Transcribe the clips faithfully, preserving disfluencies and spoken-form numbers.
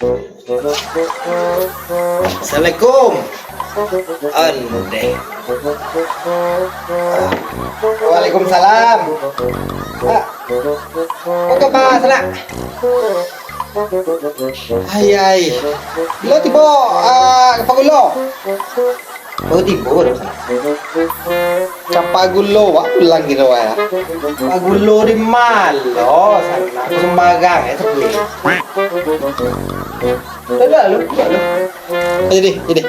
Assalamualaikum. Ondeh. Waalaikumsalam. Ah, apo kaba, Sanak? Ai, ai. Bilo tibo, ah, Kapa Gulo? Baru tibo doh, Sanak. Kapa Gulo, wak pulang kiro, ya. Kapa Gulo di ma lo, Sanak? Sumbarang, ya, sabuik. Dah, dah, lu, dah, lu. Jadi, jadi.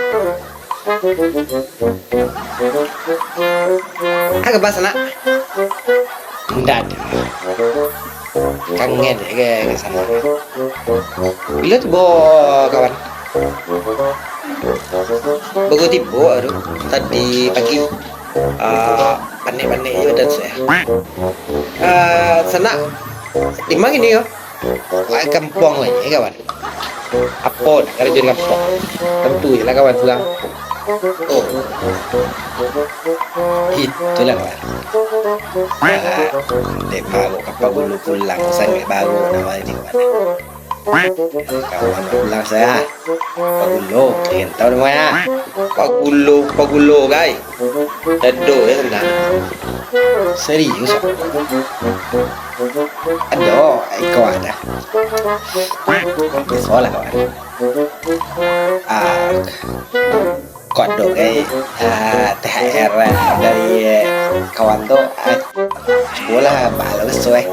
Apo kaba, Sanak? Ndak ado. Kangen ka, ka Sanak. Bilo tibo, kawan? Baru tibo, aduh, tadi pagi. Ah, panek-panek jo badan sayo. Ah, Sanak, di ma kini ko? Wak kampuang lai, kawan. Apo nak karajo di kampuang? Tantu je lah kawan surang. Oh. Itulah kawan. Ah, dek baru Kapa Gulo pulang, sangaik baru namo ni kawan. Kawan pulang sayo. Kapa Gulo, kalian tahu namo ya? Kapa Gulo, Kapa Gulo, gai. Dado ya, Sanak. Serius. Ado, iko ado. Biasolah, kawan. Ah, kok ado, gai, ah, T H R dari, eh, kawan tu, ah, cubolah bales tu, eh.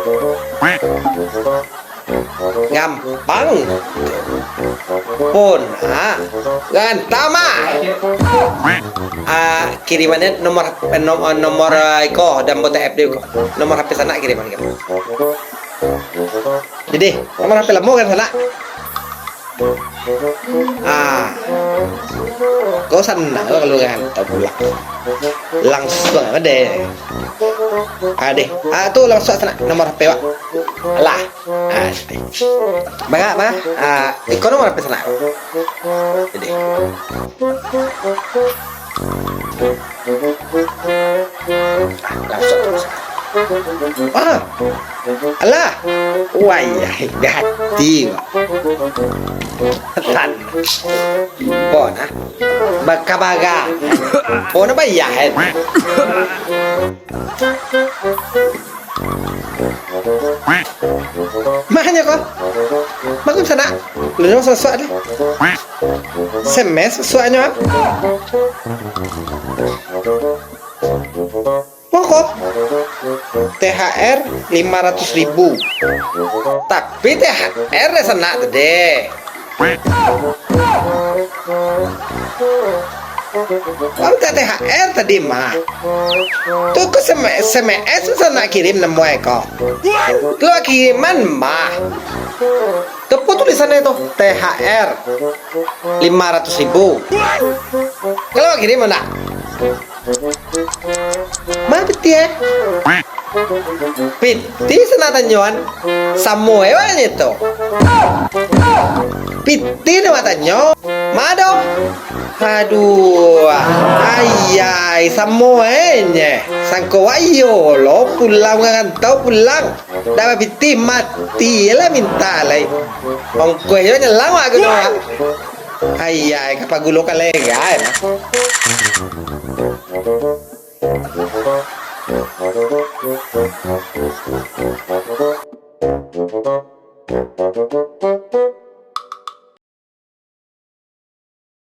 Gampang. Pun, ah, gantama. Ah, kirimannyo nomor, eh, nom-, eh, nomor, eh, iko, dan botak F D ko. Nomor H P Sanak kiriman ko. Jadi, nomor H P lamo kan, Sanak? Ah. Kau Sanak kalau ngarantau pulang. Langsuang aja deh. Ah, deh. Ah, tu langsuang Sanak nomor H P wak. Alah. Ah, deh. Bangak, bangak. Ah, iko nomor H P Sanak. Deh. Ah, langsuang, langsuang. Ah. Alah. Wayah, gati, Pak. Tan. Pona. Bakabaga. Pona bayah, eh. Mahanyo ko? Bagus, Sanak. Lu jangan sesuatu deh. Semes sesuatunya. Pokok T H R lima ratus ribu. Tapi T H R deh Sanak tu deh. Kamu tak T H R tadi mah. Tu ko S M S Sanak kirim namo ko. Kalau kiriman mah. Tepu tulisannya tu T H R lima ratus ribu. Kalau kirim nak? Ma pitih, eh? Pitih Sanak tanyoan. Samo, eh, wak nyo tu. Pitih ni wak tanyo. Ma doh? Aduh. Ayai, samo, eh, nye. Sangko wak iyo lo pulang ngarantau pulang. Dak bapitih, mati lah minta lai. Ongkoih jo nyelang wak kuno, wak. Ayai, ka pagulo ka legai, eh.